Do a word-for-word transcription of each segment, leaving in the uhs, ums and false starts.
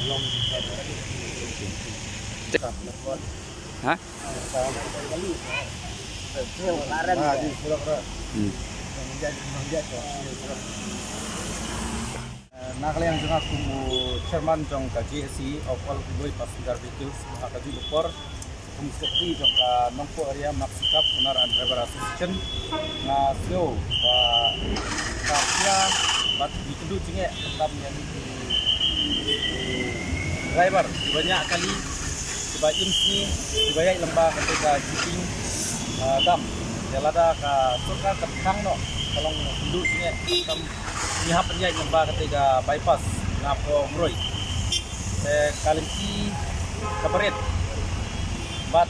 Ha? Hmm. Na ka liang jong nga kum u chairman jong ka J A C of All Convoy Passenger Vehicles, ha kajuh ka por kum u secretary jong ka Nongpoh Area Maxi Cab Owner and Driver Association, nga sngew ba ka pia bad ngi kynduh jingeh khamtam ïa ngi ki driver kiba ñiah kali, kiba im sngi, kiba ïaid lyngba kata ka Jiping, ah, dam. Ïa lada ka sorkar ka thang noh, ka long kynduh jingeh khamtam ngi hap ban ïaid lyngba kata ka bypass na Umroi. Te ka lynti kaba rit bad,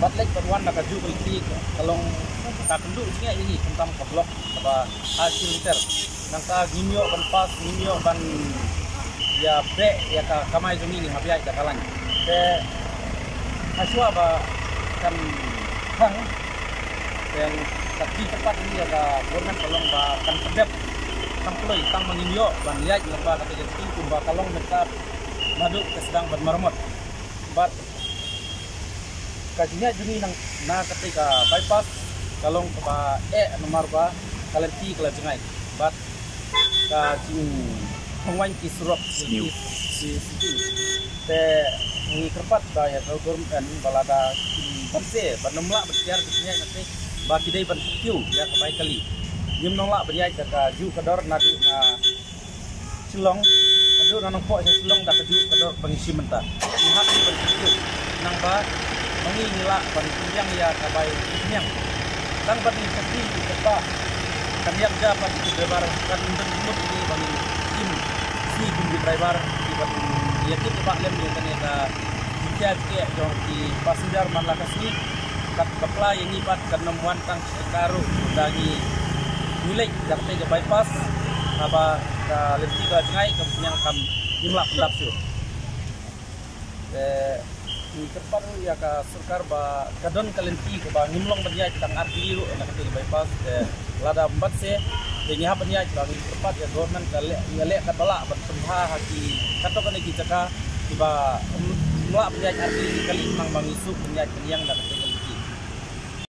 bad leit bad wan na kajuh ka lynti ka long ka kynduh jingeh ïa ngi khamtam ka block kaba ha kilometer. Nangta ngim ïoh ban pass, ngim ïoh ban ïa beh ïa ka kamai jong ngi, ngi hap ïaid da ka lain. Te hashwa ba kan thang, te ka jingkyrpad jong ngi ïa ka government ka long ba kan pyndep tang kloi tang ba ngin ïoh ban ïaid lyngba kata ka lynti kumba ka long mynta naduh ka sdang ban maramot. Bad ka jingïaid jong ngi na, na kata ka bypass ka long kaba eh namar ba ka lynti ka la jngai bad ka jingpynwaiñ ki surok, ki, ki, ki Te ngi kyrpad ba ïa ka government ba lada kin banse ban ym lah ban tiar ka jingïaid na te, ba ki dei ban kiew ïa ka bai kali. Ngim nang lah ban ïaid da kajuh ka dor naduh na Shillong, naduh na Nongpoh sha Shillong da kajuh ka dor ba ngi shim mynta. Ngi hap ban kiew nang ba ma ngi ngi lah ban pynbiang ïa ka bai pynbiang. Tang ba ngi safety ki kyrpad kan ïap ja ba ki driver kan ym don mut ngi ba ngi im sngi kum ki driver ki ban ïa kit ba lem ïa kane ka jingkhia jingeh jong ki passenger man la ka sngi. Kat ka pla ïa ngi pat kan ym wan tang shi ka ruh da ngi ngi leit da kata ka bypass haba ka lynti ka jngai ka pynïang kam im lah pyndap shuh. Te ngi kyrpad ruh ïa ka sorkar ba ka don ka lynti kaba ngim long ban ïaid tang ar tylli ruh na kata ka bypass, te lada ym banse te ngi hap ban ïaid, ba ngi kyrpad ïa government ka leh, ïa leh katba lah ban pynbha ha ki katto katne ki jaka kiba ym lah ban ïaid ar tylli ki kali, nang ba ngi suk ban ïaid ban ïeng na kata